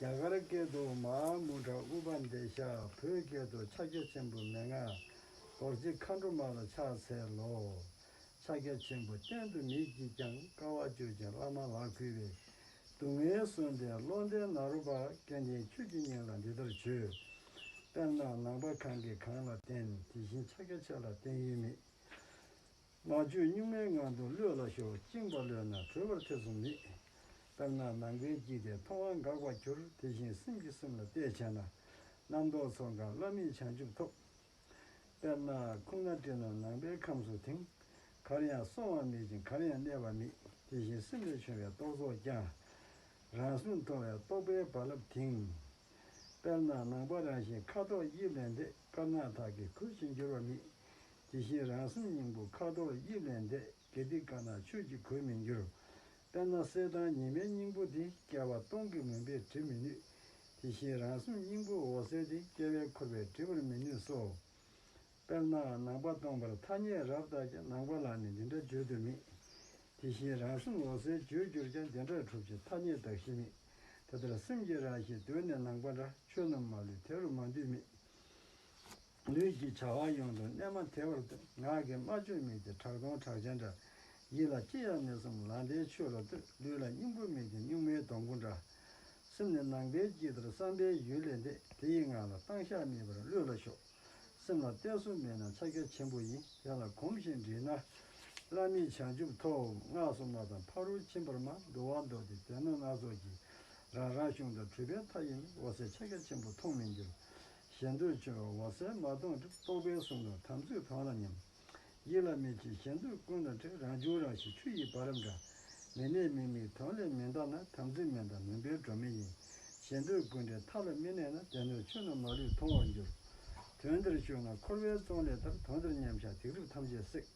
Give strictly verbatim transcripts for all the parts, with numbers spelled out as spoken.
རྒྱ་གར་སྐད་དུ་མ་ཧཱ་མུ་དྲ་ཨུ་པ་དེ་ཤ། བོད་སྐད་དུ་ཕྱག་རྒྱ་ཆེན་པོའི་མན་ངག་རྡོ་རྗེ་མཁའ་འགྲོ་མ་ལ་ཕྱག་འཚལ་ལོ། ཕྱག་རྒྱ་ཆེན་པོ་གཏན་དུ་མེད་ཀྱིས་ཀྱང་། དཀའ་བ་སྤྱོད་ཅིང་བླ་མ་ལ་གུས་པས། སྡུག་བསྔལ་སོས་ཏེ་བློ་ལྡན་ནཱ་རོ་པ། སྐལ་ལྡན་ཁྱོད་ཀྱི་སྙིང་ལ་འདི་ལྟར་བརྗོད། དཔེར་ན་ནང་པ་གང་གིས་གང་ལ་བརྟེན། དེ་བཞིན་ཕྱག་རྒྱ་ཆེ་ལ་བརྟེན་ཡུལ་མེད། མ་བཅོས་གཉུག་མའི་ངང་དུ་གློད་ལ་ཞོག། བཅིངས་པ་གློད་ན་གྲོལ་བར་ཐེ་ཚོམ་མེད། དཔེར་ན་ནམ་མཁའི་དཀྱིལ་དེ་མཐོང་བ་འགག་པར་འགྱུར། དེ་བཞིན་སེམས་ཀྱིས་སེམས་ལ་བལྟས་བྱས་ན། རྣམ་རྟོག་ཚོགས་འགག་བླ་མེད་བྱང་ཆུབ་ཐོབ། དཔེར་ན་ཁུག་རྣ་སྤྲིན་ནག་ནམ་མཁའི་ཁམས་སུ་དེངས། གར་ཡང་སོང་བ་མེད་ཅིང་གར་ཡང་གནས་པ་མེད། དེ་བཞིན་སེམས་ལས་བྱུང་བའི་རྟོག་ཚོགས་ཀྱང་། རང་སེམས་མཐོང་བའི་རྟོག་པའི་རྦ་རླབས་དེངས། དཔེར་ན་ནང་པ་རང་བཞིན་ཁ་དོག་དབྱིབས་ལས་འདས། དཀར་ནག་དག་གིས་གོས་ཤིང་འགྱུར་བ་མེད། དེ་བཞིན་རང་སེམས་སྙིང་པོ་ཁ་དོག་དབྱིབས་ལས་འདས། དགེ་སྡིག་དཀར་ནག་ཆོས་ཀྱིས་གོས་མི་འགྱུར། དཔེར་ན་གསེར་དང་ཉི་མའི་སྙིང་པོ་དེ། བསྐལ་པ་སྟོང་གི་མུན་པས་བྲི་མི་ནུས། དེ་བཞིན་རང་སེམས་སྙིང་པོ་འོད་གསལ་དེ། བསྐལ་པའི་འཁོར་བས་བྲི་བར་མི་ནུས་སོ། དཔེར་ན་ནང་པ་སྟོང་པར་ཐ་སྙད་རབ་བཏགས་ཀྱང་། ནང་པ་ལ་ནི་འདི་འདྲ་བརྗོད་དུ་མེད། དེ་བཞིན་རང་སེམས་འོད་གསལ་བརྗོད་གྱུར་ཀྱང་། འདི་འདྲར་གྲུབ་ཕྱིར་ཐ་སྙད་གདགས་གཞི་མེད། དེ་ལྟར་སེམས་ཀྱི་རང་བཞིན་གདོད་ནས་ནང་པ་འདྲ། ཆོས་རྣམས་མ་ལུས་དེ་རུ་མ་འདུས་མེད། ལུས་ཀྱི་བྱ་བ་ཡོངས་སུ་གནས་མ་ཐེ་བར་ལྟོས། ངག་གི་སྨྲ་བརྗོད་མེད་དེ་ཁྲག་འཐུང་ཁྲག་ཆེན་འདྲ། ཡིད་ལ་ཅི་ཡང་མི་བསམ་ལང་སྟེ་ཆོས་ལ་ལྟོས། ལུས་ལ་སྙིང་པོ་མེད་དེ་སྨྱུག་མའི་སྡོང་པོ་འདྲ། སེམས་ནི་ནམ་མཁའི་དཀྱིལ་ལྟར་བསམ་པའི་ཡུལ་ལས་འདས། དེ་ཡི་ངང་ལ་བཏང་བཞག་མེད་པར་གློད་ལ་ཞོག། སེམས་ལ་གཏད་སོ་མེད་ན་ཕྱག་རྒྱ་ཆེན་པོ་ཡིན། དེ་ལ་གོམས་ཤིང་འདྲིས་ན་བླ་མེད་བྱང་ཆུབ་ཐོབ། སྔགས་སུ་མ་བཏང་ཕ་རོལ་ཕྱིན་པར་སྨྲ། འདུལ་བ་མདོ་སྡེ་སྡེ་སྣོད་སྣ་ཚོགས་ཀྱིས། རང་རང་གཞུང་དང་གྲུབ་པའི་མཐའ་ཡིན་མིན། འོད་གསལ་ཕྱག་རྒྱ་ཆེན་པོ་མཐོང་མི་འགྱུར། ཞེ་འདོད་ཆེ་བ་འོད་གསལ་མ་མཐོང་དུས། རྟོག་པའི་གཟུང་དང་དམ་ཚིག་དོན་ལ་ཉམས། ཡིད་ལ་མི་བྱེད་ཞེ་འདོད་ཀུན་ལ་བྲེལ། རང་བྱུང་རང་ཞི་ཆུ་ཡི་བར་རམ་འདྲ། མི་གནས་མི་དམིགས་དོན་ལས་མི་འདའ་ན། དམ་ཚིག་མི་འདའ་མུན་པའི་སྒྲོན་མེ་ཡིན། ཞེ་འདོད་ཀུན་བྲལ་མཐའ་ལ་མི་གནས་ན། སྡེ་སྣོད་ཆོས་རྣམས་མ་ལུས་མཐོང་བར་འགྱུར། དོན་འདིར་ཞུགས་ན་འཁོར་བའི་ཙོང་ལས་ཐར། དོན་འདིར་མཉམ་བཞག་སྡིག་སྒྲིབ་ཐམས་ཅད་བསྲེགས།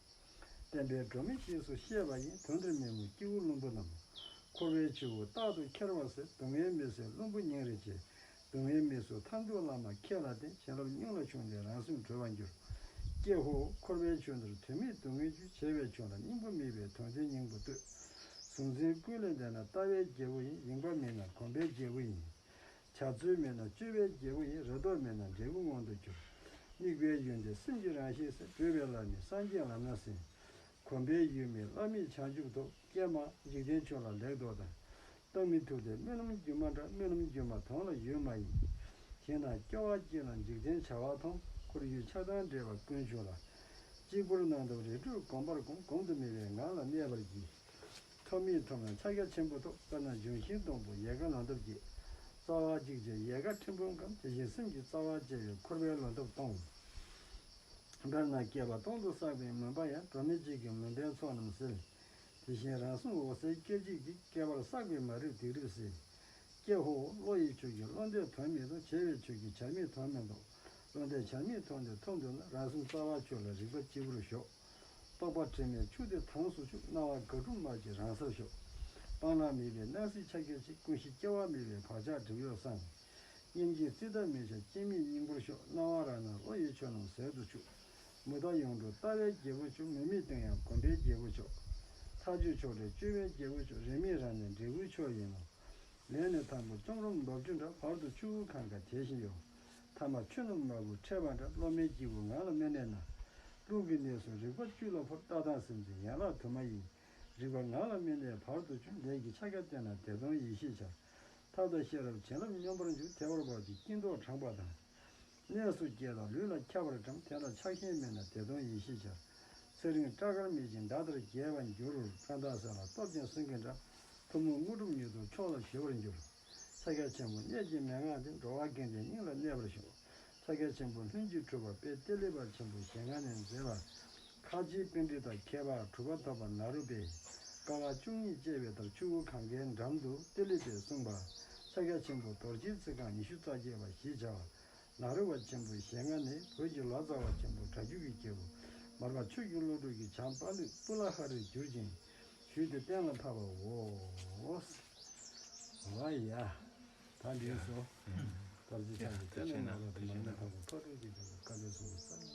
བསྟན་པའི་སྒྲོན་མེ་རྗེས་སུ་བཤད་པ་ཡིན། དོན་འདིར་མི་མོས་སྐྱེ་བོ་བླུན་པོ་རྣམས། འཁོར་བའི་ཆུ་བོ་རྟག་ཏུ་འཁྱེར་བ་ཟད། སྡུག་བསྔལ་མི་བཟད་བླུན་པོ་སྙིང་རེ་རྗེ། སྡུག་བསྔལ་མི་བཟོད་མཐར་ཐུག་བླ་མ་ཁྱེད་ལ་བརྟེན། བྱིན་རླབས་སྙིང་ལ་ཕྱུང་སྟེ་རང་སེམས་གྲོལ་བར་འགྱུར། ཀྱེ་ཧོ། འཁོར་བའི་ཆུ་འདིར་དོན་མེད་སྡུག་བསྔལ་རྒྱུ། བྱས་པའི་ཆོས་ལ་སྙིང་པོ་མེད་པས་དོན་མཐུན་སྙིང་པོ་ལྟོས། གཟུང་འཛིན་ཀུན་ལས་འདས་ན་ལྟ་བའི་རྒྱལ་པོ་ཡིན། ཡེངས་པ་མེད་ན་གོམས་པའི་རྒྱལ་པོ་ཡིན། བྱ་རྩོལ་མེད་ན་སྤྱོད་པའི་རྒྱལ་པོ་ཡིན། རེ་དོགས་མེད་ན་འབྲས་བུ་མངོན་དུ་འགྱུར། དམིགས་པའི་ཡུལ་འདི་སེམས་ཀྱི་རང་བཞིན་ཟེར། བགྲོད་པའི་ལམ་ནི་སངས་རྒྱས་ལམ་སྣ་ཟིན། གོམས་པའི་ཡུལ་མི་བླ་མེད་བྱང་ཆུབ་ཐོབ། ཀྱེ་མ། འཇིག་རྟེན་ཆོས་ལ་ལེགས་ལྡོག་དང་། རྟག་མི་ཐུག་སྟེ་རྨི་ལམ་སྒྱུ་མ་འདྲ། རྨི་ལམ་སྒྱུ་མ་དོན་ལ་ཡོད་མ་ཡིན། ཞེ་ན་སྐྱེ་བ་གཅིག་ལ་འཇིག་རྟེན་བྱ་བ་མཐོང་། འཁོར་ཡུལ་ཆགས་སྡང་བྲལ་བ་ཀུན་བྱུང་ལ། གཅིག་པུར་སྣང་སྟོབས་རིགས་དྲུག་གོམས་པར་དགོངས། གོམས་དུ་མེད་པའི་ངང་ལ་གནས་པར་བགྱི། ཐོབ་མི་ཐོབ་ན་ཕྱག་རྒྱ་ཆེན་པོ་ཐོབ། དཔེར་ན་འབྱུང་ཞིང་སྟོང་པོ་ཡལ་ག་ལང་སྟབས་ཀྱིས། རྩ་བ་གཅིག་བྱས་ཡལ་ག་ཕྲན་བུ་འགམ། དེ་བཞིན་སེམས་ཀྱི་རྩ་བ་བཅད་པས་འཁོར་བའི་ལོ་འདབ་སྟོང་། དཔེར་ན་བསྐལ་པ་སྟོང་དུ་བསགས་པའི་མུན་པ་ཡང་། སྒྲོན་མེ་གཅིག་གིས་མུན་པའི་ཚོགས་རྣམས་སེལ། དེ་བཞིན་རང་སེམས་འོད་གསལ་སྐད་ཅིག་གིས། བསྐལ་པར་བསགས་པའི་མ་རིག་སྡིག་སྒྲིབ་སེལ། ཀྱེ་ཧོ། བློ་ཡི་ཆོས་ཀྱིས་བློ་འདས་དོན་མི་རྟོགས། བྱས་པའི་ཆོས་ཀྱིས་བྱར་མེད་དོན་མི་རྟོགས། བློ་འདས་བྱར་མེད་དོན་དེ་ཐོབ་འདོད་ན། རང་སེམས་རྩ་བ་ཆོས་ལ་རིག་པ་གཅིག་པུར་ཞོག། རྟོག་པ་དྲི་མའི་ཆུ་དེ་དྭངས་སུ་ཆུད། སྣང་བ་དགག་སྒྲུབ་མར་གྱིས་རང་སར་ཞོག། སྤང་བླང་མེད་པའི་སྣང་སྲིད་ཆ་རྒྱ་ཆེ། ཀུན་གཞི་སྐྱེ་བ་མེད་པའི་བག་ཆགས་སྒྲིབ་གཡོགས་སངས། སྙིང་རྗེའི་ཙིཏྟ་མེད་ཤར་སྐྱེ་མེད་སྙིང་པོར་ཞོག། སྣང་བ་རང་སྣང་བློ་ཡི་ཆོས་རྣམས་ཟད་དུ་ཆུད། མུ་མཐའ་ཡོངས་གྲོལ་ལྟ་བའི་རྒྱལ་པོ་མཆོག། མུ་མེད་དོན་ཡང་གོམས་པའི་རྒྱལ་པོ་མཆོག། མཐའ་གཅོད་ཕྱོགས་བྲལ་སྤྱོད་པའི་རྒྱལ་པོ་མཆོག། རིས་མེད་རང་གནས་འབྲས་བུའི་མཆོག་ཡིན་ནོ། ལས་ནི་དང་པོ་ལྕོགས་རིམ་ལོ་བཅུ་འདྲ། བར་དུ་ཆུ་བོ་གང་ག་དེ་བཞིན་གཡོ། ཐ་མ་ཆུ་རྣམས་མ་བུ་འཕྲད་པ་འདྲ། བློ་མེད་སྐྱེས་བུ་ངང་ལ་མི་གནས་ན། རླུང་གི་གནས་སུ་རིག་པ་བཅུད་ལ་བོར། ལྟ་སྟངས་སེམས་ཅན་ཡན་ལག་དུ་མ་ཡིན། རིག་པ་ངང་ལ་མི་གནས་བར་དུ་གཅུན། ལས་ཀྱི་ཕྱག་རྒྱ་བསྟན་ན་བདེ་སྟོང་ཡེ་ཤེས་འཆར། ཐབས་དང་ཤེས་རབ་བྱིན་རླབས་སྙོམས་པར་འཇུག། ཐལ་བར་བབས་ཏེ་སྐྱིད་མདོག་དྲངས་པ་དང་། གནས་སུ་སྐྱེས་དང་ལུས་ལ་ཁྱབ་པར་བཀྲམ། དེ་ལ་ཆགས་ཞེན་མེད་ན་བདེ་སྟོང་ཡེ་ཤེས་འཆར། ཚེ་རིང་སྐྲ་དཀར་མེད་ཅིང་ཟླ་ལྟར་རྒྱས་པར་འགྱུར། བཀྲག་མདངས་གསལ་ལ་སྟོབས་ཅན་སེང་གེ་འདྲ། ཐུན་མོང་དངོས་གྲུབ་མྱུར་དུ་མཆོག་ལ་ཞུ་བར་འགྱུར། ཕྱག་རྒྱ་ཆེན་པོ་གནད་ཀྱི་མན་ངག་འདི། འགྲོ་བ་ཀུན་གྱི་སྙིང་ལ་གནས་པར་ཤོག། ཕྱག་རྒྱ་ཆེན་པོ་ལྷུན་གྱིས་གྲུབ་པ་དཔལ་ཏི་ལི་པ་ཆེན་པོའི་ཞལ་སྔ་ནས་མཛད་པ། ཁ་ཆེའི་པཎྜི་ཏ་མཁས་པ་གྲུབ་པ་ཐོབ་པ་ནཱ་རོ་པས། དཀའ་བ་བཅུ་གཉིས་སྤྱད་པའི་མཐར་ཆུ་བོ་གངྒཱའི་འགྲམ་དུ་ཏི་ལི་པས་གསུངས་པ། ཕྱག་རྒྱ་ཆེན་པོ་རྡོ་རྗེའི་ཚིག་རྐང་ཉི་ཤུ་རྩ་བརྒྱད་པ་ཞེས་བྱ་བ། ནཱ་རོ་པ་ཆེན་པོའི་ཞལ་སྔ་ནས་བོད་ཀྱི་ལོ་ཙཱ་བ་ཆེན་པོ་སྒྲ་སྒྱུར་གྱི་རྒྱལ་པོ་མར་པ་ཆོས་ཀྱི་བློ་གྲོས་ཀྱི་བྱམས་པ་ལུས་པུ་ལ་ཧ་རིར་བསྒྱུར་ཅིང་ཞུས་ཏེ་གཏན་ལ་ཕབ་པའོ། ཨ་ཡ། ད་འདི་སོ། ཐར་རྩེ་ཕྱག་གི་སྐྱབས་གནས་ནཱ་རོ་དང་མར་མེ་ཕུང་པོ་ཕག་གྲུ་གི་རྒྱལ་པོ་བཀའ་འགྲོའི་གསུང་གི་རྩ་བའི་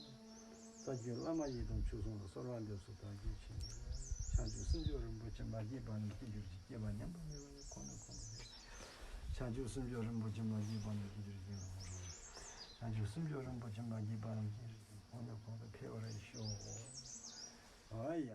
རྩ་བརྒྱུད་བླ་མ་ཡི་དམ་མཆོག་གསུམ་ལ་གསོལ་བ་འདེབས་སོ། བདག་གིས་ཆོས་ཀྱི་བྱང་ཆུབ་སེམས་མཆོག་རིན་པོ་ཆེ་མ་སྐྱེས་པ་རྣམས་སྐྱེ་གྱུར་ཅིག། སྐྱེས་པ་ཉམས་པ་མེད་པ་ཉིད་ཁོང་ནས་ཁོང་དུ་འཕེལ། བྱང་ཆུབ་སེམས་མཆོག་རིན་པོ་ཆེ་མ་སྐྱེས་པ་ནི་དེ་འདིར་སྐྱེ་བ་མ་རུང་། བྱང་ཆུབ་སེམས་མཆོག་རིན་པོ་ཆེ་མ་སྐྱེས་པ་རྣམས་ཀྱི་རིགས་ཀྱི་གོང་ནས་གོང་དུ་འཕེལ་བར་ཤོག། ཨ་ཡ།